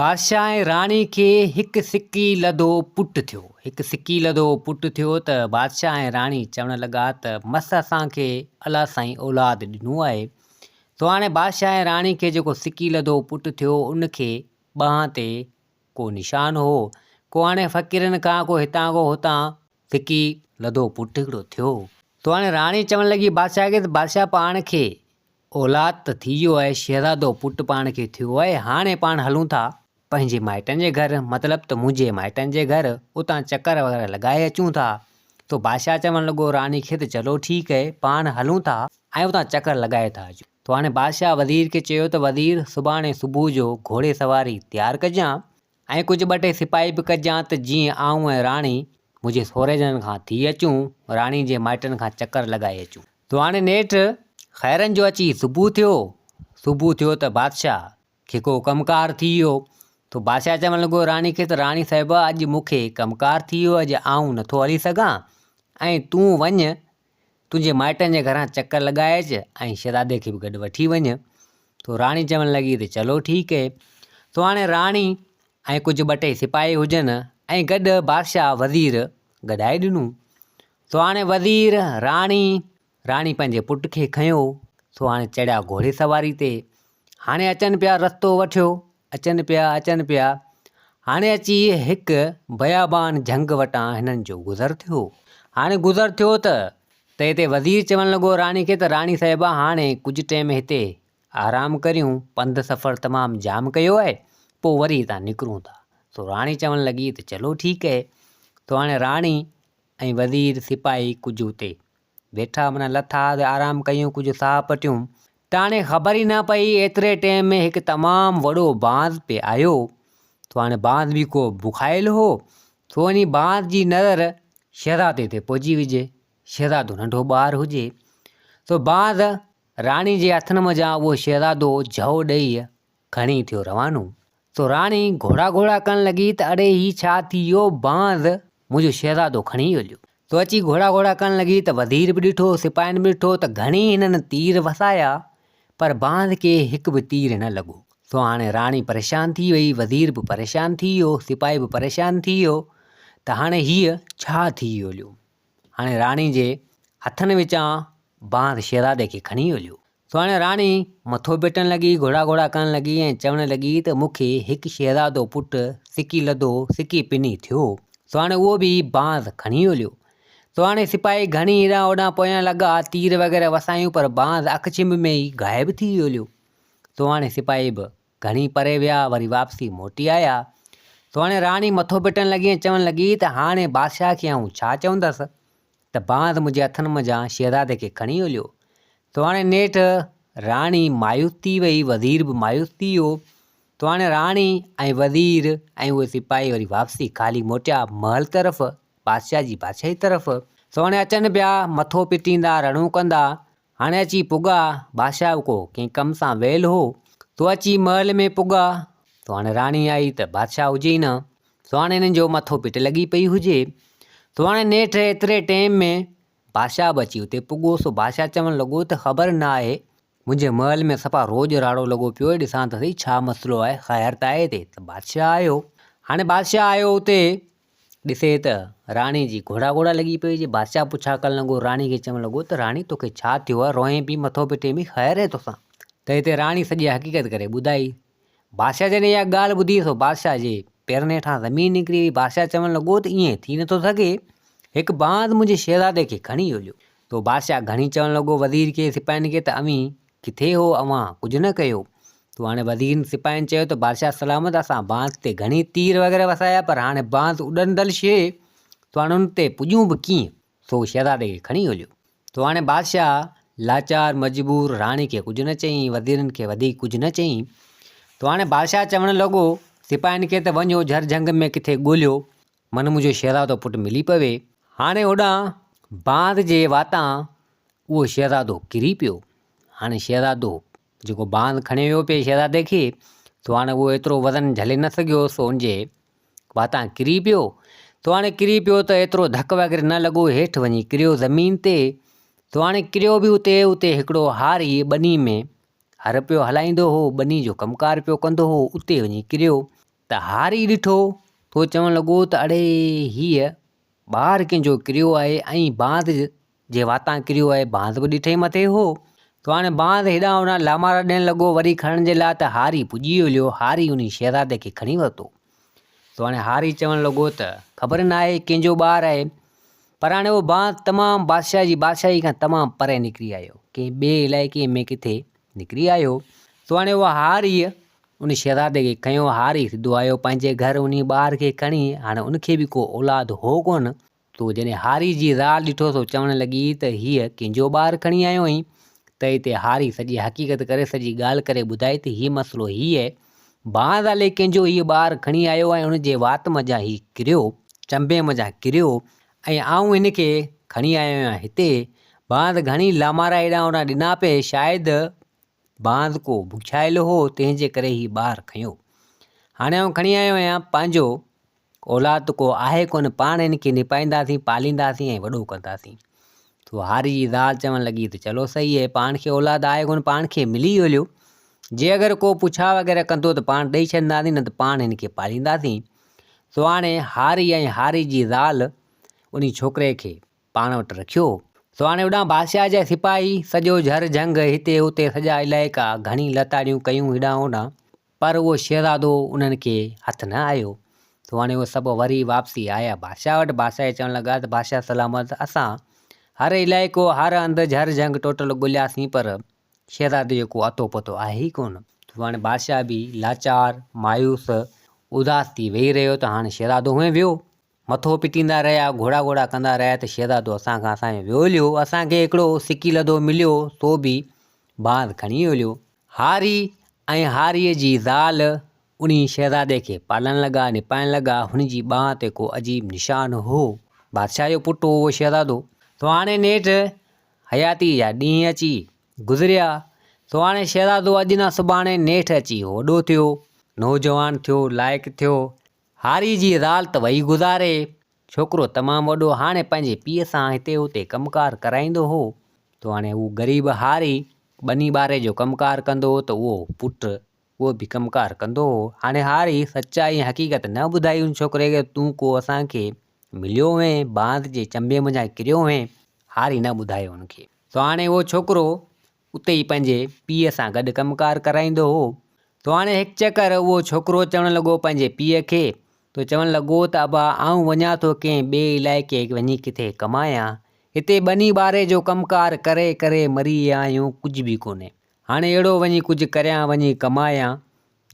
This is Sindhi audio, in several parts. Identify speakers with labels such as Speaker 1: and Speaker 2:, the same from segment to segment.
Speaker 1: بادشاهه ۽ راڻي کي هڪ سڪي لڌو پٽ ٿيو. هڪ سڪي لڌو پٽ ٿيو ته بادشاهه ۽ راڻي چوڻ لڳا ته مس اسان کي الله سائين اولاد ڏنو آهي. سو هاڻي بادشاهه ۽ راڻي کي جيڪو سڪي لڌو پٽ ٿيو ان کي ٻانهن تي ڪو نشان هو. ڪو هاڻي فقيرن کان ڪو هتان ڪو هتان سڪي لڌو پٽ هڪڙو ٿيو. سو هاڻي راڻي چوڻ لڳي بادشاهه کي ته بادشاهه پاڻ کي اولاد ته ٿي ويو آهي، شهزادو پٽ پاڻ کي ٿيو آهي، هاڻي پاڻ هلون ٿا پنهنجي مائٽن جي گهر، مطلب ته منهنجي مائٽن جي گهر، اتان چڪر وغيره لڳائي اچون ٿا. سو بادشاهه چوڻ لڳو راڻي کي ته چلو ٺيڪ اهي، پاڻ هلون ٿا ۽ اتان چڪر لڳائي ٿا اچون. سو هاڻي بادشاهه وزير کي چيو ته وزير سڀاڻي صبح جو گهوڙي سواري تيار ڪجان ۽ ڪجهه ٻه ٽي سپاهي به ڪجان ته جيئن آئون ۽ راڻي منهنجي سورهيجن کان ٿي اچون، راڻي جي مائٽن کان چڪر لڳائي اچون. تو هاڻي نيٺ خيرن جو اچي صبح ٿيو. صبح ٿيو ته بادشاهه کي ڪو ڪم ڪار ٿي ويو. تو بادشاهه چوڻ لڳو راڻي کي ته راڻي صاحبه اڄ مون کي ڪم ڪار ٿي ويو، اڄ آئون نٿو هلي سگهان ۽ تون وڃ تنهنجي مائٽن جي گهران چڪر لڳائي اچ ۽ شهزادي کي به گڏ وٺي وڃ. تو راڻي چوڻ لڳي ته چلو ٺيڪ اهي. سو هاڻي راڻي ۽ ڪجهه ٻه ٽي سپاهي هجن ۽ گڏ بادشاهه وزير گڏائي ڏنو. سو هاڻي وزير، راڻي، راڻي پنهنجي پٽ کي کنيو. سو هاڻي چڙهيا گهوڙي سواري تي. هاڻي اچن پيا رستو وٺيو، اچن پيا اچن پيا، هاڻي اچي هڪ بيابان جهنگ وٽان هنن جو گذر ٿيو. هاڻي گذر ٿيو ته ته هتي وزير چوڻ لڳو راڻي کي ته راڻي صاحبه هاڻي ڪجهه ٽيم هتي آرام ڪريون، پنڌ سفر تمام جام ڪيو آهي، پوء وري هتان نڪرون ٿا. سو راڻي چوڻ لڳي ته چلو ٺيڪ اهي. سو هاڻي راڻي ۽ وزير سپاهي ڪجهه اتي ويٺا معنيٰ لٿا ته آرام ڪيون ڪجهه ساهه پٽيون ته هاڻي خبر ئي نه پئي ايتري ٽيم ۾ هڪ تمام وڏو بانس پئي آيو سو هاڻي بانس به ڪو بکايل هو سو وڃي بانس جي نظر شهزادي تي پئجي وجهي شهزادو ننڍو ٻار هجي سو بانس راڻي جي هٿن منجهان اهو شهزادو جهو ڏئي کڻي ٿيو روانو. سو راڻي گهوڙا گهوڙا ڪرڻ لڳي ته اڙي هي ڇا ٿي ويو، بانز منهنجو شهزادو کڻي هليو. سو اچي گهوڙا گهوڙا ڪرڻ لڳي ته وزير به ڏٺو، سپاهين به ڏٺو ته گهڻي هنن تير وسايا، پر بانز کي هڪ به تير نه لڳو. سو هاڻي راڻي پريشان ٿي وئي، وزير به پريشان ٿي ويو، سپاهي به پريشان ٿي ويو ته هاڻي هيء ڇا ٿي ويو. هاڻي راڻي جي هٿن وچان بانس شهزادي کي کڻي هليو. سو هاڻي راڻي مٿو پٽڻ لڳي، گهوڙا گهوڙا ڪرڻ لڳي ۽ چوڻ لڳي ته مون کي هڪ شهزادو پٽ سڪي لڌو، سڪي پني ٿيو. سو هاڻي اهو به بانس کڻي هليو. سو هاڻي سپاهي گهڻي هيڏانهن هوڏانهن پويان لڳا، تير وغيره وسايون پر بانس اک ڇنڀ ۾ ئي غائب ٿي هليو. سو هاڻي سپاهي به گهڻي پري ويا، وري واپسي موٽي آيا. سو هاڻي راڻي مٿو پٽڻ لڳي ۽ چوڻ لڳي ته هاڻي بادشاهه کي آئون ڇا چوندس ته بانس منهنجي هٿن منجهان شهزادي کي کڻي هليو. سو هاڻي نيٺ راڻي مايوس ٿي وئي، وزير به مايوس ٿي ويو. سو هاڻي راڻي ۽ وزير ۽ اهي سپاهي وري واپسي خالي موٽيا محل طرف، بادشاهه جي بادشاهي طرف. سو هاڻي اچن پيا، مٿو پٽيندا، رڙون ڪندا. هاڻي اچي پڳا، بادشاهه ڪو ڪنهن ڪم سان ويل هو، سو اچي محل ۾ پڳا، سو هاڻي راڻي آئي ته بادشاهه هجي ئي نه، سو هاڻي هنن جو مٿو پٽ لڳي پئي هجي، سو هاڻي نيٺ ايتري ٽيم ۾ بادشاهه به اچي اتي پڳو، سو بادشاهه چوڻ لڳو ته خبر نه آهي، منهنجي محل ۾ صفا روڄ راڙو لڳو پيو آهي، ڏسان ته سهي ڇا مسئلو آهي، خير ته آهي هتي ته بادشاهه آيو، هاڻي بادشاهه آيو اتي ڏسي ته راڻي جي گهوڙا گهوڙا لڳي پئي هجي. بادشاهه پڇا ڪرڻ لڳو، راڻي کي چوڻ لڳو ته راڻي توکي ڇا ٿيو آهي، روئين پئي، مٿو پٽين پئي، خير آهي توسان؟ ته هتي راڻي سڄي حقيقت ڪري ٻڌائي. بادشاهه جڏهن اها ڳالهه ٻڌي سو بادشاهه جي پيرن هيٺان زمين نڪري وئي. بادشاهه چوڻ لڳو ته ائين ٿي نٿو سگهي، هڪ باز منهنجي شهزادي کي کڻي هليو. سو بادشاهه گهڻي چوڻ لڳو وزير کي، سپاهين کي ته اوهين ڪٿي هو اوهان ڪجهه نه ڪيو؟ تو هاڻي وزيرن سپاهين چيو ته بادشاهه سلامت اسان بانس تي گهڻي تير وغيره وسايا پر هاڻي بانس اڏندل شيء تو هاڻي ان تي پڄون به ڪيئن؟ سو شهزادي کي کڻي هليو. تو هاڻي بادشاهه لاچار مجبور راڻي کي ڪجهه نه چيائين وزيرن کي وڌيڪ ڪجهه نه چيائين. تو هاڻي بادشاهه چوڻ لڳو سپاهين کي ته وڃو جهر جهنگ ۾ ڪٿي ڳوليو من منهنجو شهزادو پٽ ملي پوي. هاڻي هوڏانهن باز جي واتان اهو شهزادو ڪري پيو. هاڻي شهزادو جيڪو باز کڻي ويو پئي شهزادي کي، سو هاڻي اهو ايترو وزن جهلي نه سگهيو، سو ان جي واتان ڪري پيو. سو هاڻي ڪري پيو ته ايترو ڌڪ وغيره نه لڳو، هيٺ وڃي ڪريو زمين تي. سو هاڻي ڪريو به اتي، اتي هڪڙو هاري ٻني ۾ هر پيو هلائيندو هو، ٻني جو ڪم ڪار پيو ڪندو هو، اتي وڃي ڪريو. ته هاري ڏٺو ٿو چوڻ لڳو ته اڙي هيء ٻار ڪنهن جو ڪريو آهي ۽ باند جي واتان ڪريو آهي باند به ڏٺئي مٿي هو ته هاڻي باند هيڏانهن هوڏانهن لامارا ڏيڻ لڳو وري کڻڻ جي لاء ته هاري پڄي هليو هاري انهي شهزادي کي کڻي ورتو ته هاڻي هاري چوڻ لڳو ته خبر ناهي ڪنهن جو ٻار آهي پر هاڻي اهو باند تمام بادشاهه جي بادشاهي کان تمام پري نڪري آيو ڪنهن ٻئي علائقي ۾ ڪٿي نڪري آيو ته هاڻي اهو هاريء ان شهزادي کي کنيو هاري سڌو آيو پنهنجي گهر انهي ٻار کي کڻي هاڻي ان کي به ڪو اولاد هو ڪونه تو جڏهن هاري جي زال ڏٺو سو چوڻ لڳي ته هيء ڪنهن جو ٻار کڻي آيو آهين؟ ته اتي هاري سڄي حقيقت ڪري سڄي ڳالهه ڪري ٻڌائي ته هيء مسئلو هيء بانس الي ڪنهن جو هيء ٻار کڻي آيو ۽ ان جي وات منجهان هي ڪريو، چنبي منجهان ڪريو ۽ آئون هن کي کڻي آيو آهيان هتي. بانس گهڻي لامارا هيڏانهن هوڏانهن ڏنا پئي، شايد بانس ڪو بکيائل هو، تنهن جي ڪري هي ٻار کنيو. هاڻي آئون کڻي آيو آهيان پنهنجو اولاد ته ڪو آهي ڪونه، پاڻ هن کي نپائينداسين، پالينداسين ۽ وڏو ڪنداسين. سو هاري جي زال چوڻ لڳي ته چلو صحيح آهي، پاڻ کي اولاد آهي ڪونه، پاڻ کي ملي هليو. جي اگر ڪو پڇا وغيره ڪندو ته پاڻ ڏئي ڇڏنداسين، نه ته پاڻ هن کي پالينداسين. سو هاڻي هاري ۽ هاري جي زال انهي ڇوڪري کي پاڻ وٽ رکيو. سو هاڻي هوڏانهن بادشاهه جا سپاهي سڄو جهر جهنگ هتي هتي سڄا علائقا گهڻي لتاڙيون ڪيون هيڏانهن هوڏانهن. پر اهو شهزادو انهن کي هٿ نه آيو. سو هاڻي اهي سڀ وري واپسي آيا بادشاهه وٽ. بادشاهه کي چوڻ لڳا ته بادشاهه سلامت اسان هر علائقو، هر هنڌ جهر جهنگ ٽوٽل ڳولياسين پر شهزادي جو ڪو اتو پتو آهي ئي ڪونه. سو هاڻي بادشاهه به لاچار، مايوس، اداس ٿي ويهي رهيو ته هاڻي شهزادو هونئن ويو. مٿو پٽيندا رهيا، گهوڙا گهوڙا ڪندا رهيا ته شهزادو اسان کان اسان جو ويو هليو. اسان کي هڪڙو سڪي لڌو مليو سو به باز کڻي هليو. هاري ۽ هاريء جي زال انهي شهزادي کي پالڻ لڳا، نپائڻ لڳا. هن جي ٻانهن تي ڪو عجيب نشان هو. بادشاهه جو پٽ هو اهو شهزادو. سو هاڻي نيٺ حياتيء جا ڏينهن اچي گذريا. سو هاڻي شهزادو اڄ نه سڀاڻي نيٺ اچي وڏو ٿيو. نوجوان ٿيو، لائق ٿيو. هاريء جي زال ته وئي گذاري. ڇوڪرو تمام وڏو هاڻي پنهنجي پيء سان هتي هتي ڪم ڪار ڪرائيندو هو. ته هاڻي هو غريب هاري ٻني ٻاري جو ڪم ڪار ڪندو هو ته اهو پٽ اهو به ڪم ڪار ڪندو هو. هاڻي هاري سچائي ۽ حقيقت نه ٻڌائي ان ڇوڪري کي تون ڪو اسان کي مليو هئين، باند جي چنبي منجهان ڪريو هئين. هاري نه ٻڌايو ان کي. ته هاڻي اهو ڇوڪرو اتي ئي پنهنجي پيء سان گڏ ڪم ڪار ڪرائيندو هو. تو هاڻي هڪ چڪر اهو ڇوڪرو چوڻ لڳو پنهنجي پيء کي تو چوڻ لڳو ته ابا آئون وڃان ٿو ڪنهن ٻئي علائقي وڃي ڪٿي ڪمايان. هتي ٻني ٻاري جو ڪم ڪار ڪري ڪري مري ويا آهيون ڪجهه به ڪونهي. هاڻي اهڙو وڃي ڪجهه ڪريان وڃي ڪمايان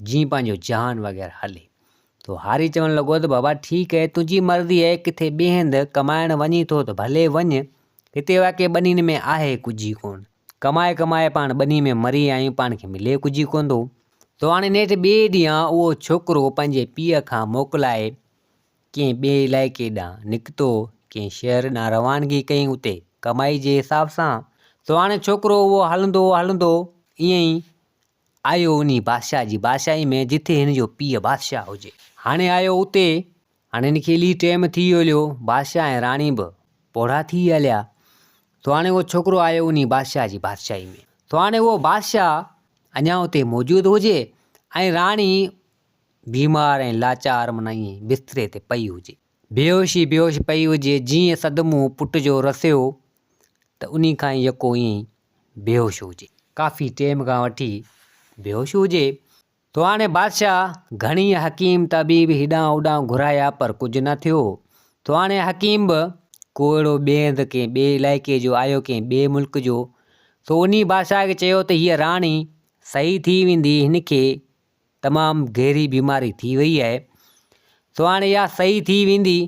Speaker 1: جيئن پنهنجو جهان وغيره هلي. تو هاري چوڻ لڳو ته بابا ٺيڪ اهي تنهنجي مرضي اهي ڪٿي ٻئي هنڌ ڪمائڻ وڃين ٿو ته ڀلي وڃ هتي واقعي ٻنين ۾ آهي ڪجهه ئي ڪونه. ڪمائي ڪمائي پاڻ ٻني ۾ مري ويا آهيون پاڻ کي ملي ڪجهه ئي ڪونه ٿو. تو هاڻي نيٺ ٻئي ڏينهن اهو ڇوڪرو پنهنجي پيء کان موڪلائي ڪنهن ٻئي علائقي ڏانهن نڪتو ڪنهن شهر ڏانهن روانگي ڪئي اتي ڪمائي جي حساب سان. تو هاڻي ڇوڪرو اهو هلندو هلندو ائين ئي آيو انهي بادشاهه جي بادشاهي ۾ جٿي هن جو پيء بادشاهه هجي. هاڻي آيو اتي، هاڻي هن کي الهي ٽيم ٿي ويو هليو، بادشاهه ۽ راڻي به پوڙها ٿي هليا. سو هاڻي اهو ڇوڪرو آيو انهي بادشاهه جي بادشاهي ۾. سو هاڻي اهو بادشاهه اڃا اتي موجود هجي ۽ راڻي بيمار ۽ لاچار معنيٰ ائين بستري تي پئي هجي. بيهوش ئي بيهوش پئي هجي، جيئن صدمو پٽ جو رسيو ته انهي کان ئي يڪو ائين ئي بيهوش هجي. ڪافي ٽيم کان وٺي بيهوش هجي. تو هاڻي بادشاهه گهڻي حڪيم طبيب هيڏانهن هوڏانهن گهرايا پر ڪجهه نه ٿيو. تو هاڻي حڪيم به ڪو اهڙو ٻئي هنڌ ڪنهن ٻئي علائقي جو آيو ڪنهن ٻئي ملڪ جو سو انهي بادشاهه کي چيو ته هيء راڻي صحيح ٿي ويندي هن کي تمام گهري بيماري ٿي وئي آهي سو هاڻي اها صحيح ٿي ويندي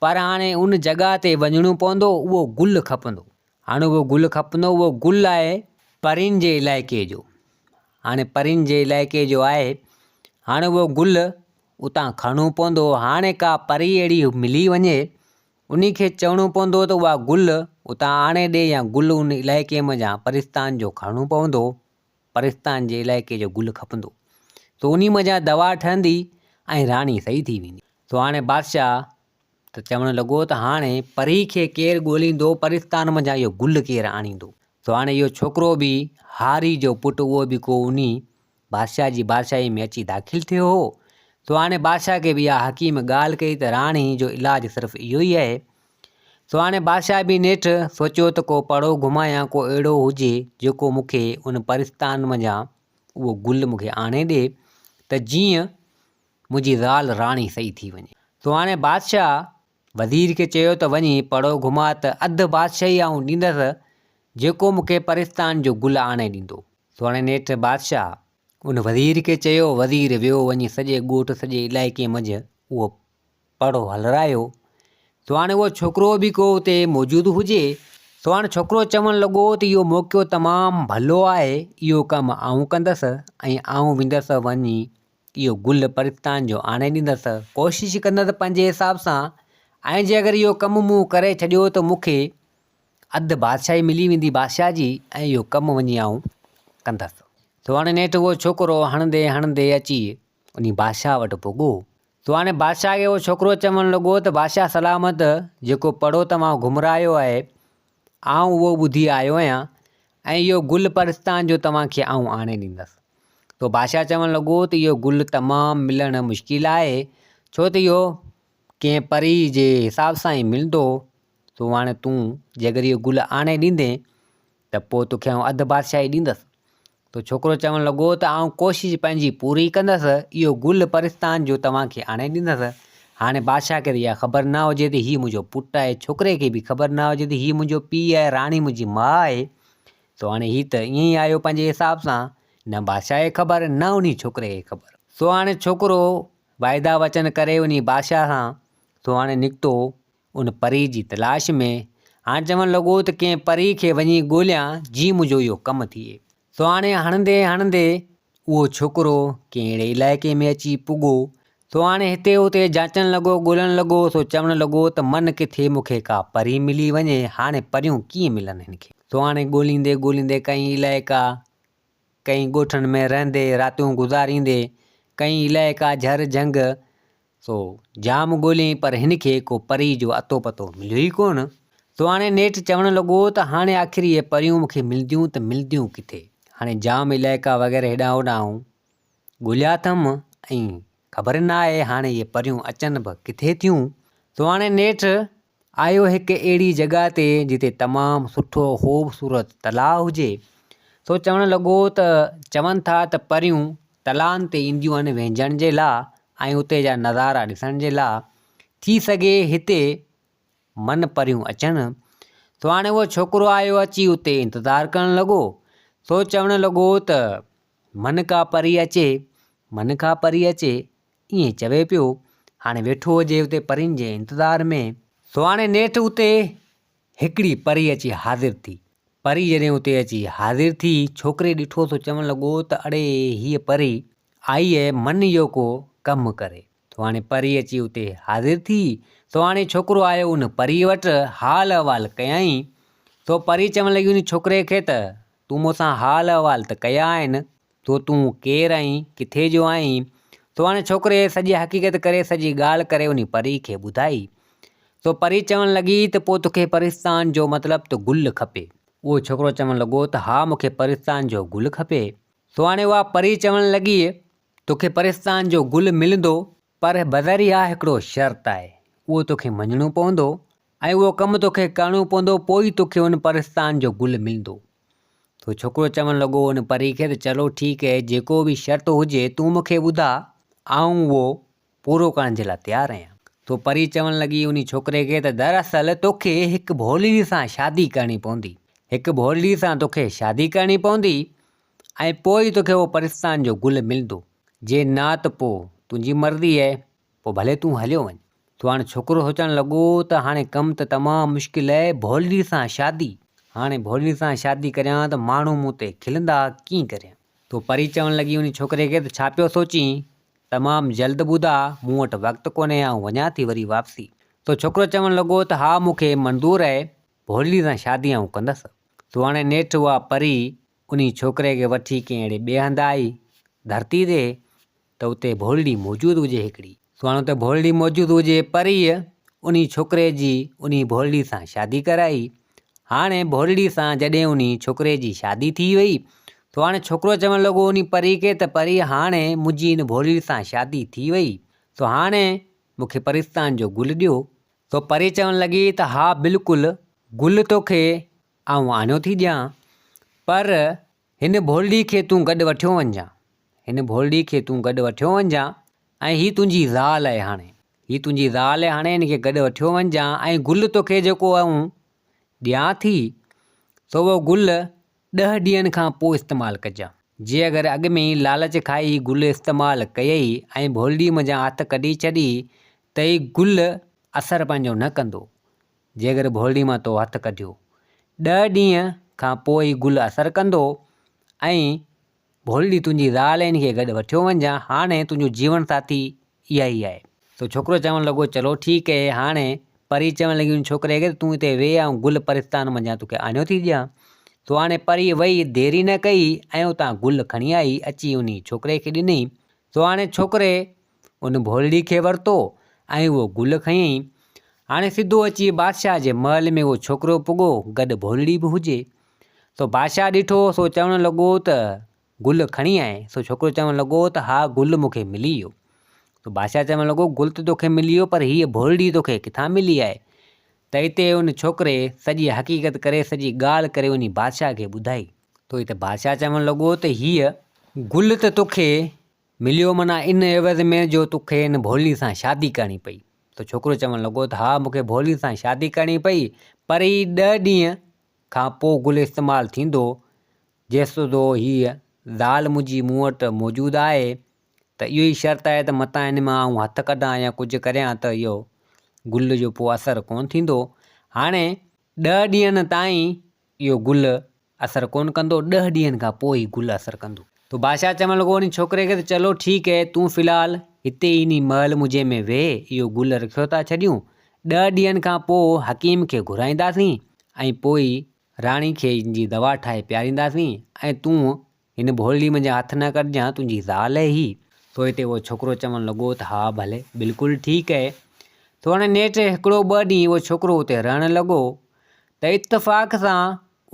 Speaker 1: پر هاڻي ان جڳهه تي وڃڻو پوندو اهو گل کپندو هاڻي اهو گل کپندو اهو گل آهي پرين جي علائقي جو هاڻي پرين جي علائقي جو آهي هاڻي اهو گل اتان کڻڻو پوندو هاڻي ڪا پري اهڙي ملي وڃي انهي کي چوڻو پوندو ته اها گل اتان آڻي ڏي يا گل ان علائقي منجهان پرستان جو کڻڻو پوندو پرستان جي علائقي جو گل کپندو ته انهي منجهان دوا ٺهندي ۽ راڻي صحيح ٿي ويندي. سو هاڻي بادشاهه ته چوڻ لڳو ته هاڻي پري کي ڪير ڳوليندو، پرستان منجهان اهو گل ڪير آڻيندو. سو هاڻي اهو ڇوڪرو به هاري جو پٽ اهو به ڪو انهي بادشاهه جي بادشاهي ۾ اچي داخل ٿيو هو. سو هاڻي بادشاهه کي به اها حڪيم ڳالهه ڪئي ته راڻي جو علاج صرف اهو ئي آهي. سو هاڻي بادشاهه به نيٺ سوچيو ته ڪو پڙو گهمايان ڪو اهڙو هجي جيڪو مون کي ان پرستان منجهان اهو گل مون کي آڻي ڏي ته جيئن منهنجي زال راڻي صحيح ٿي وڃي. سو هاڻي بادشاهه وزير کي چيو ته وڃي پڙو گهماء ته اڌ بادشاهي آئون ڏيندس جيڪو مون کي پرستان جو گل آڻي ڏيندو. سو هاڻي نيٺ بادشاهه ان وزير کي چيو، وزير ويو وڃي سڄي ڳوٺ سڄي علائقي منجهه اهو پڙو هلرايو. سو هاڻي اهو ڇوڪرو به ڪو اتي موجود هجي. سو هاڻي ڇوڪرو چوڻ لڳو ته اهو موقعو تمام ڀلو آهي، اهو ڪم آئون ڪندس ۽ آئون ويندس وڃي اهو گل پرستان جو آڻي ڏيندس، ڪوشش ڪندس پنهنجي حساب سان ۽ جي اگر اهو ڪم مون ڪري ڇڏيو ته مون کي اڌ بادشاهي ملي ويندي بادشاهه جي ۽ اهو ڪم وڃي آئون ڪندس. سو هاڻي نيٺ اهو ڇوڪرو هڻندي هڻندي اچي انهي بادشاهه وٽ پڳو. سو هاڻي بادشاهه کي اهو ڇوڪرو چوڻ لڳو ته بادشاهه سلامت جيڪو پڙو توهان گهمرايو آهي آئون اهو ٻڌي آيو آهيان ۽ اهو گل پرستان جو توهان کي آئون آڻي ڏيندس. تو بادشاهه چوڻ لڳو ته اهو گل تمام ملڻ مشڪل آهي، ڇو ته اهو ڪنهن پري جي حساب سان ئي ملندو، سو هاڻي تون جيڪر اهو گل آڻي ڏيندين ته پوء توکي آئون اڌ بادشاهي ڏيندس. تو ڇوڪرو چوڻ لڳو ته آئون ڪوشش پنهنجي پوري ڪندس، اهو گل پرستان جو توهان کي آڻي ڏيندس. هاڻي بادشاهه کي ته اها خبر نه هجي ته هي منهنجو پٽ آهي، ڇوڪري کي به خبر نه هجي ته هي منهنجو پيء آهي، راڻي منهنجي ماء آهي. سو هاڻي هي ته ائين ئي آيو پنهنجي حساب سان، نه بادشاهه کي خبر نه انهي ڇوڪري کي خبر. سو هاڻي ڇوڪرو واعدا وچن ڪري انهي بادشاهه سان سو هاڻي نڪتو ان پري جي تلاش ۾. هاڻي چوڻ لڳو ته ڪنهن پري کي وڃي ڳوليان جيئن منهنجو اهو ڪم ٿئي. سو هاڻي هڻندي هڻندي اهو ڇوڪرو ڪنهن اهڙي علائقي ۾ اچي پڳو سو هاڻي هتي هتي جاچڻ لڳو، ڳولڻ لڳو، سو چوڻ لڳو ته من ڪٿي مون کي ڪا پري ملي وڃي، هاڻي پريون ڪيئن ملن هن کي. سو هاڻي ڳوليندي ڳوليندي ڪئين علائقا، ڪئين ڳوٺن ۾ رهندي، راتيون گذاريندي، ڪئين علائقا جهر جهنگ، سو جام ڳوليائين پر هن کي ڪو پري جو اتو پتو مليو ئي ڪونه. سو هاڻي نيٺ چوڻ لڳو ته هاڻي آخر اهي پريون مون کي ملنديون ته ملنديون ڪٿي؟ هاڻي جام علائقا وغيره هيڏانهن هوڏانهن ڳوليا اٿم ۽ خبر نه آهي هاڻي اهي پريون اچن به ڪٿي ٿيون. سو هاڻي نيٺ آيو هڪ اهڙي جڳهه تي جتي تمام سٺو خوبصورت تلاء هجي. سو چوڻ لڳو ته چون ٿا ته پريون تلائن تي اينديون آهن وهنجڻ جي لا ۽ اتي جا نظارا ڏسڻ جي لا. ٿي سگهي هتي من پريون اچن. سو هاڻي اهو ڇوڪرو آيو اچي اتي انتظار ڪرڻ لڳو. سو چوڻ لڳو ته من ڪا پري اچي، من ڪا پري اچي، ائين چوي پيو. هاڻي ويٺو هجي اتي پرين جي انتظار ۾. سو هاڻي نيٺ اتي هڪڙي پري اچي حاضر ٿي. پري جڏهن اتي اچي حاضر ٿي، ڇوڪري ڏٺو سو چوڻ لڳو ته اڙي هيء پري آئي اهي، من اهو ڪو ڪم ڪري. سو هاڻي پري اچي اتي حاضر ٿي. سو هاڻي ڇوڪرو آيو ان پريء وٽ، حال احوال ڪيائين. سو پري چوڻ لڳي ان ڇوڪري کي ته تون مون سان حال احوال ته ڪيا آهن، سو تون ڪير آهين، ڪٿي جو آهين؟ سو هاڻي ڇوڪري سڄي حقيقت ڪري سڄي ڳالهه ڪري انهي پري کي ٻڌائي. سو پري چوڻ لڳي ته پوء توکي پرستان جو مطلب ته گل کپي. اهو ڇوڪرو چوڻ لڳو ته ها مون کي پرستان جو گل کپي. سو هاڻي اها پري چوڻ لڳي توکي پرستان جو گل ملندو پر بظاهر هڪڙو شرط آهي، اهو توکي مڃڻو پوندو ۽ اهو ڪم توکي ڪرڻو پوندو پوء ئي توکي ان پرستان جو گل ملندو. سو ڇوڪرو چوڻ لڳو ان پري کي ته چلو ٺيڪ اهي جيڪو به شرط هجي تون مون کي ٻڌاء آئون اهو پورو ڪرڻ جي لاء تيار آهيان. سو پري چوڻ لڳي انهي ڇوڪري کي ته دراصل توکي هڪ ڀولڙي سان شادي ڪرڻي پوندي. هڪ ڀولڙي سان توکي شادي ڪرڻي پوندي ۽ پوء ئي توکي اهو پرستان جو گل ملندو. جي نه ته پوء تنهنجي مرضي اهي، پوء ڀلي تون هليو وڃ. سو هاڻي ڇوڪرو سوچڻ لڳو ته هاڻي ڪم ته تمام مشڪل اهي، ڀولڙي سان شادي! هاڻي ڀولڙي سان شادي ڪريان ته ماڻهو مون تي کلندا، ڪيئن ڪريان؟ سو پري چوڻ لڳي انهي ڇوڪري کي ته ڇا پيو سوچين؟ تمام جلد ٻڌاء، مون وٽ وقت ڪونهي، آئون وڃان ٿي وري واپسي. سو ڇوڪرو چوڻ لڳو ته ها مون کي منظور اهي، ڀولڙي سان شادي آئون ڪندس. سو هاڻي نيٺ اها پري انهي ڇوڪري کي وٺي ڪنهن اهڙي ٻئي هنڌ آئي، ڌرتي تي، ته اتي ڀولڙي موجود هجي هڪڙي. سو هاڻي اتي ڀولڙي موجود هجي، پريء انهي ڇوڪري جي انهي ڀولڙي سان شادي ڪرائي. هاڻي ڀولڙي سان جڏهن انهي ڇوڪري جي شادي ٿي وئي، سو هاڻي ڇوڪرو چوڻ لڳو انهي پري کي ته پري هاڻي منهنجي هن ڀولڙي سان شادي ٿي وئي سو هاڻي مون کي پرستان جو گل ڏيو. سو پري چوڻ لڳي ته ها بلڪل گل توکي آئون آڻيو ٿي ڏيان پر هن ڀولڙي کي تون گڏ وٺيو وڃجان، هن ڀولڙي کي تون گڏ وٺيو وڃجان ۽ هي تنهنجي زال آهي هاڻي، هي تنهنجي زال آهي هاڻي هن کي گڏ وٺيو وڃجان ۽ گل توکي جيڪو آئون ڏيان ٿي سو اهو گل ڏهه ڏينهن کان پوء استعمال ڪجان. جي اگر اڳ ۾ ئي لالچ کائي هي گل استعمال ڪيئي ۽ ڀولڙي منجهان هٿ ڪڍي ڇڏي ته هي گل اثر پنهنجو نه ڪندو. جي اگر ڀولڙي مان تو هٿ ڪڍيو. ڏهه ڏينهن کان پوء هي گل اثر ڪندو ۽ ڀولڙي تنهنجي زال ۽ ان کي گڏ وٺيو وڃجان، هاڻي تنهنجو جيون ساٿي اها ئي آهي. سو ڇوڪرو چوڻ لڳو، چلو ٺيڪ اهي. هاڻي پري چوڻ لڳي ان ڇوڪري کي ته تون هتي ويهه آئون گل پرستان منجهان توکي آڻيو ٿي ڏيان. سو هاڻي پري وئي ديري نه ڪئي ۽ اتان گل کڻي آئي اچي انهي ڇوڪري کي ڏني. سو هاڻي ڇوڪري ان ڀولڙي کي ورتو ۽ اهو گل کنيائين. هاڻي سڌو اچي بادشاهه جي محل ۾ اهو ڇوڪرو پڳو، گڏ ڀولڙي به هجي. سو بادشاهه ڏٺو، سو چوڻ لڳو ته گل کڻي آئين؟ سو ڇوڪرو چوڻ لڳو ته ها گل مون کي ملي ويو. سو بادشاهه چوڻ لڳو گل ته توکي ملي ويو پر هيء ڀولڙي توکي ڪٿان ملي آهي؟ ته اتي ان ڇوڪري سڄي حقيقت ڪري سڄي ڳالهه ڪري انهي بادشاهه کي ٻڌائي. ته اتي بادشاهه چوڻ لڳو ته هيء گل ته توکي مليو معنيٰ ان عيوض ۾ جو توکي ان ڀولڙي سان شادي ڪرڻي پئي. ته ڇوڪرو چوڻ لڳو ته ها مون کي ڀولڙي سان شادي ڪرڻي پئي پر هي ڏهه ڏينهن کان پوء گل استعمال ٿيندو جيستوڌو هيء زال منهنجي مون وٽ موجود آهي ته اهو ئي شرط آهي ته متان هن مان آئون هٿ ڪڍان يا ڪجهه ڪريان ته اهو گل جو پوء اثر ڪونه ٿيندو. هاڻي ڏهه ڏينهن تائين اهو گل اثر ڪونه ڪندو، ڏهه ڏينهن کان پوء هي گل اثر ڪندو. ته بادشاهه چوڻ لڳو ان ڇوڪري کي ته چلو ٺيڪ اهي تون في الحال هتي ئي انهي محل منهنجي ۾ ويهه اهو گل رکيو ٿا ڇڏيون، ڏهه ڏينهن کان پوء حڪيم کي گهرائينداسين ۽ پوء راڻي کي ان جي دوا ٺاهي پيارينداسين ۽ تون هن ڀولڙي منجهان هٿ نه ڪڍجان، تنهنجي زال اهي هي. سو هتي اهو ڇوڪرو چوڻ لڳو ته ها ڀلي، بلڪل ٺيڪ اهي. سو هاڻي نيٺ هڪڙو ٻه ڏينهن اهو ڇوڪرو اتي رهڻ لڳو ته اتفاق سان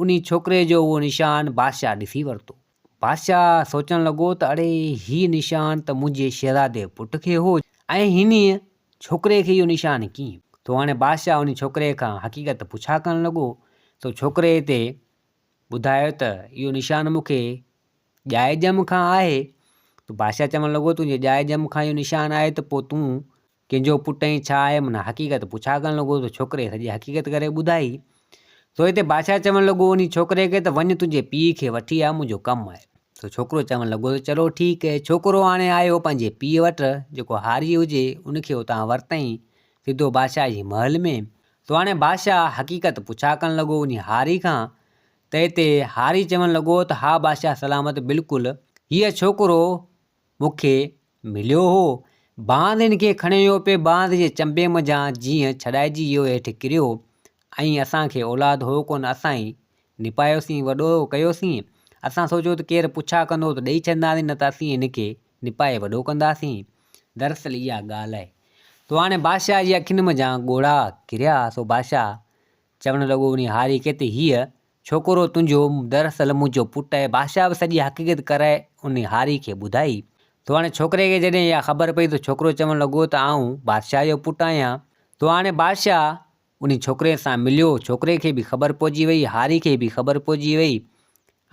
Speaker 1: انهي ڇوڪري جو اهو نشان بادشاهه ڏسي ورتو. بادشاهه سوچڻ لڳو ته اڙي هي نشان ته منهنجي شهزادي پٽ کي هو ۽ هنيء ڇوڪري کي اهو نشان ڪيئن؟ سو هاڻي بادشاهه انهي ڇوڪري کان حقيقت پڇا ڪرڻ لڳو. سو ڇوڪري هتي ٻڌايو ته اهو نشان مون کي ڄائي ڄم کان آهي. ته بادشاهه چوڻ لڳو تنهنجي ڄائي ڄم کان اهو نشان آهي ته پوء تون ڪنهن جو پٽ آهين ڇا آهي؟ معنيٰ حقيقت پڇا ڪرڻ لڳو ته ڇوڪري سڄي حقيقت ڪري ٻڌائي. سو هتي بادشاهه چوڻ لڳو انهي ڇوڪري کي ته وڃ تنهنجي پيء کي وٺي آ منهنجو ڪم آهي. سو ڇوڪرو چوڻ لڳو ته چلو ٺيڪ اهي. ڇوڪرو هاڻي آيو پنهنجي پيء وٽ جيڪو هاري هجي ان کي اتان ورتائين سڌو بادشاهه جي محل ۾. سو هاڻي بادشاهه حقيقت پڇا ڪرڻ لڳو انهي هاري کان ته هتي هاري چوڻ لڳو ته ها بادشاهه سلامت بلڪل هيء ڇوڪرو مون کي مليو هو. باند هن کي کڻي ويو پئي باند جي چنبي منجهان جيئن ڇڏائجي ويو هيٺ ڪريو ۽ اسان کي اولاد هو ڪونه اسان ئي نپايوسين وڏو ڪيوسين اسان سوچيو ته ڪير پڇا ڪندو ته ڏئي ڇڏنداسين نه ته اسين هن کي نپائي وڏو ڪنداسين دراصل اها ڳالهه آهي سو هاڻي بادشاهه جي اکين منجهان ڳوڙها ڪريا سو بادشاهه چوڻ لڳو انهي هاري کي ته هيء ڇوڪرو تنهنجو دراصل منهنجو پٽ آهي. بادشاهه به سڄي حقيقت ڪرائي انهي هاري کي ٻڌائي. سو هاڻي ڇوڪري کي جڏهن اها خبر پئي ته ڇوڪرو چوڻ لڳو ته آئون بادشاهه جو پٽ آهيان. سو هاڻي بادشاهه انهي ڇوڪري سان مليو. ڇوڪري کي به خبر پئجي وئي، هاري کي به خبر پئجي وئي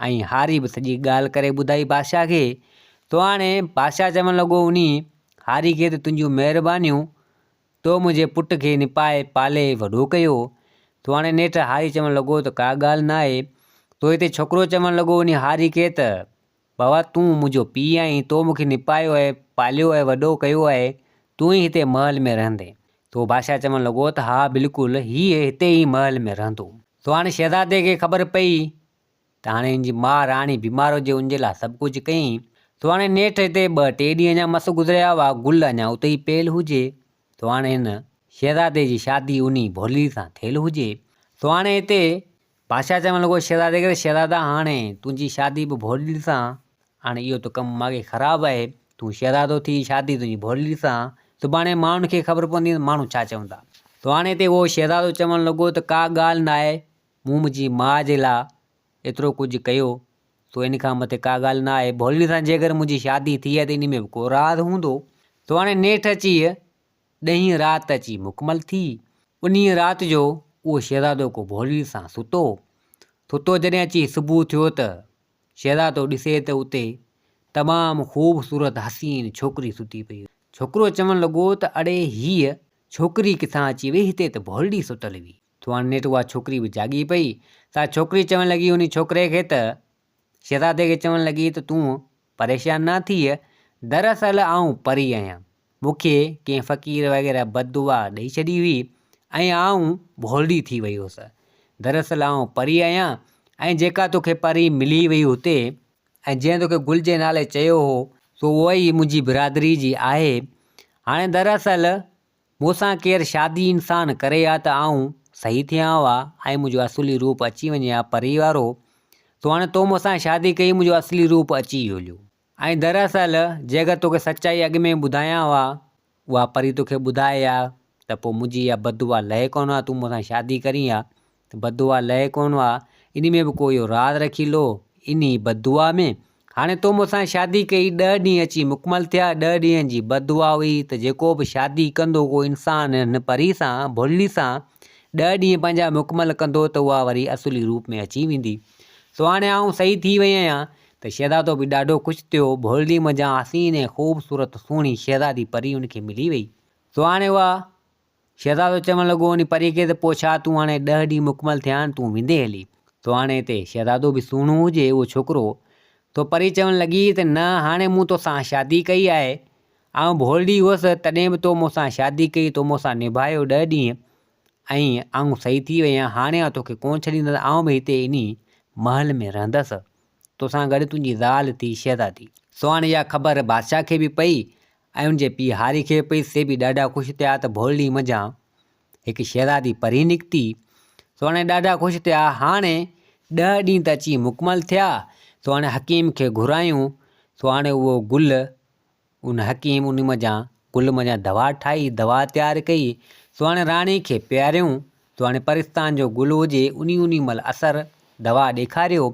Speaker 1: ۽ هاري به سڄي ڳالهه ڪري ٻڌائي بادشاهه کي. سو هاڻي بادشاهه چوڻ لڳو انهي هاري کي ته تنهنجون مهربانيون تو منهنجي پٽ کي نپائي پالي وڏو ڪيو. تو هاڻي نيٺ هاري چوڻ لڳو ته ڪا ڳالهه ناهي. تو هتي ڇوڪرو چوڻ لڳو انهي هاري کي ته بابا تون منهنجو پيء آهين، تو مون کي نپايو آهي، پاليو آهي، وڏو ڪيو آهي، تون ئي هتي محل ۾ رهندين. تو بادشاهه چوڻ لڳو ته ها بلڪل هيء هتي ئي محل ۾ رهندو. تو هاڻي شهزادي کي خبر پئي ته هاڻي هن جي ماء راڻي بيمار هجي ان جي لاء سڀ ڪجهه ڪيائين. سو هاڻي نيٺ هتي ٻه ٽي ڏينهن اڃا مس گذريا هئا، گل اڃا اتي ئي پيل هجي. سو هاڻي هن شهزادي جي شادي انهي ڀولي سان ٿيل هجي. سو هاڻي هتي بادشاهه چوڻ لڳو شهزادي کي ته شهزادا هاڻي تنهنجي شادي به ڀولي سان، هاڻي اهو ته ڪم ماڳهين خراب آهي، تون شهزادو ٿي شادي تنهنجي ڀولي سان، سڀاڻي ماڻهن کي خبر پوندي ته ماڻهو ڇا چوندا. سو هاڻي هتي اهو شهزادو چوڻ لڳو ته ڪا ڳالهه ناهي، مون منهنجي ماء جي لاء ايترو ڪجهه ڪيو، سو ان کان مٿي ڪا ڳالهه نه آهي. ڀولڙي سان جيڪر منهنجي شادي ٿي آهي ته انهي ۾ به ڪو راز هوندو. سو هاڻي نيٺ اچي ڏهين رات اچي مڪمل ٿي. انهيء رات جو اهو شهزادو ڪو ڀولڙي سان ستو. ستو جڏهن اچي صبح ٿيو ته شهزادو ڏسي ته اتي تمام خوبصورت حسين ڇوڪري ستي پئي هئي. ڇوڪرو چوڻ لڳو ته اڙي هيء ڇوڪري ڪٿان اچي وئي هتي ته ڀولڙي ستل هئي. سو هاڻي نيٺ اها ڇوڪري به جاڳي پئي. سا ڇوڪري چوڻ لڳي انهي ڇوڪري کي ته شهزادي کي چوڻ لڳي ته تون پريشان نه ٿيء، دراصل آئون پري آهيان. مون کي ڪنهن فقير وغيره بد دعا ڏئي ڇڏي هئي ۽ آئون ڀولڙي ٿي وئي هيس. دراصل آئون پري آهيان ۽ جيڪا توکي پري ملي وئي هتي ۽ جنهن توکي گل جي نالي چيو هو، سو اها ئي منهنجي برادري جي آهي. هاڻي دراصل مون سان ڪير شادي انسان ڪري ها ته آئون صحيح ٿيان ها ۽ منهنجو اصلي روپ اچي وڃي ها پري وارو سو هاڻي تو مون سان شادي ڪئي منهنجو اصلي روپ اچي ويو ۽ دراصل جيڪر توکي سچائي اڳ ۾ ٻڌايان ها اها پري توکي ٻڌائي ها ته پوء منهنجي اها بددعا لهي ڪونه ها تون مون سان شادي ڪرين ها ته بددعا لهي ڪونه ها، انهي ۾ به ڪو اهو راز رکي لو، انهي بددعا ۾. هاڻي تو مون سان شادي ڪئي، ڏهه ڏينهن اچي مڪمل ٿيا، ڏهه ڏينهن جي بددعا هئي ته جيڪو به شادي ڪندو ڪو انسان هن پري سان، ڀولڙي سان، ڏهه ڏينهن پنهنجا مڪمل ڪندو ته اها وري اصلي روپ ۾ اچي ويندي. سو هاڻي آئون صحيح ٿي وئي آهيان. ته شهزادو به ڏاڍو خوش ٿيو، ڀولڙي منجهان حسين ۽ خوبصورت سهڻي شهزادي پري هن کي ملي وئي. سو هاڻي اها شهزادو چوڻ لڳو، انهي پريء کي ته پوء ڇا تون هاڻي ڏهه ڏينهن مڪمل ٿيا آهن، تون ويندين هلي. سو هاڻي هتي شهزادو به سهڻو هجي اهو ڇوڪرو. سو پري چوڻ لڳي ته نه هاڻي مون توسان شادي ڪئي آهي. آئون ڀولڙي هئس تڏهن به تو مون سان شادي ڪئي، تو مون سان نڀايو ڏهه ڏينهن ۽ آئون صحيح ٿي وئي آهيان، هاڻي آئون توکي ڪونه ڇڏيندس، آئون به هتي انهي محل ۾ رهندس. توسان گڏ تنهنجي زال ٿي شهزادي. سو هاڻي اها خبر بادشاهه کي به پئي ۽ ان جي پيء هاري کي به پئي، سي به ڏاڍا خوش ٿيا ته ڀولڙي منجهان هڪ شهزادي پري نڪتي. سو هاڻي ڏاڍا خوش ٿيا. هاڻي ڏهه ڏينهن ته اچي مڪمل ٿيا. سو هاڻي حڪيم کي گهرايون. سو هاڻي اهو گل ان حڪيم ان منجهان گل منجهان دوا ٺاهي، دوا تيار ڪئي. سو هاڻي راڻي کي پياريون. تو هاڻي پرستان جو گل هجي انهي انهي مهل اثر دوا ڏيکاريو.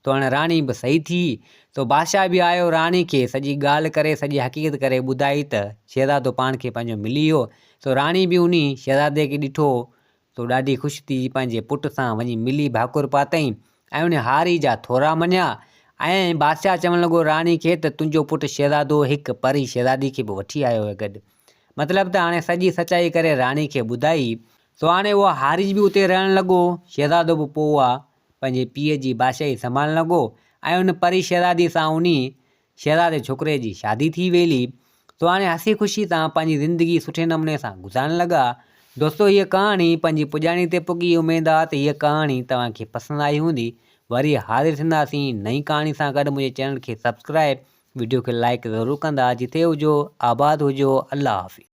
Speaker 1: تو هاڻي راڻي به سهي ٿي. تو بادشاهه به آيو راڻي کي سڄي ڳالهه ڪري سڄي حقيقت ڪري ٻڌائي ته شهزادو پاڻ کي پنهنجو ملي ويو. سو راڻي به انهي شهزادي کي ڏٺو تو ڏاڍي خوش ٿي پنهنجي پٽ سان وڃي ملي ڀاڪر پاتائين ۽ انهي هاري جا ٿورا مڃيا ۽ بادشاهه چوڻ لڳو راڻي کي ته تنهنجو پٽ شهزادو هڪ پري شهزادي کي به وٺي آيو آهي گڏ. مطلب ته هاڻي سڄي سچائي ڪري راڻي کي ٻڌائي. سو هاڻي اهو هارج به اتي رهڻ لڳو. شهزادو به پوء اها پنهنجي پيء جي بادشاهي سنڀالڻ لڳو ۽ ان پري شهزادي سان انهي شهزادي ڇوڪري جي شادي ٿي ويلي. سو هاڻي هسي خوشي سان پنهنجي زندگي سٺي نموني سان گذارڻ لڳا. دوستو هيء ڪهاڻي پنهنجي پڄاڻي تي پڳي اميد آ ته هيء ڪهاڻي توهان کي پسند آئي هوندي. وري حاضر ٿينداسين نئين ڪهاڻي سان گڏ منهنجي چينل کي سبسڪرائب وڊيو کي لائيڪ ضرور ڪندا جتي هجو آباد هجو الله حافظ.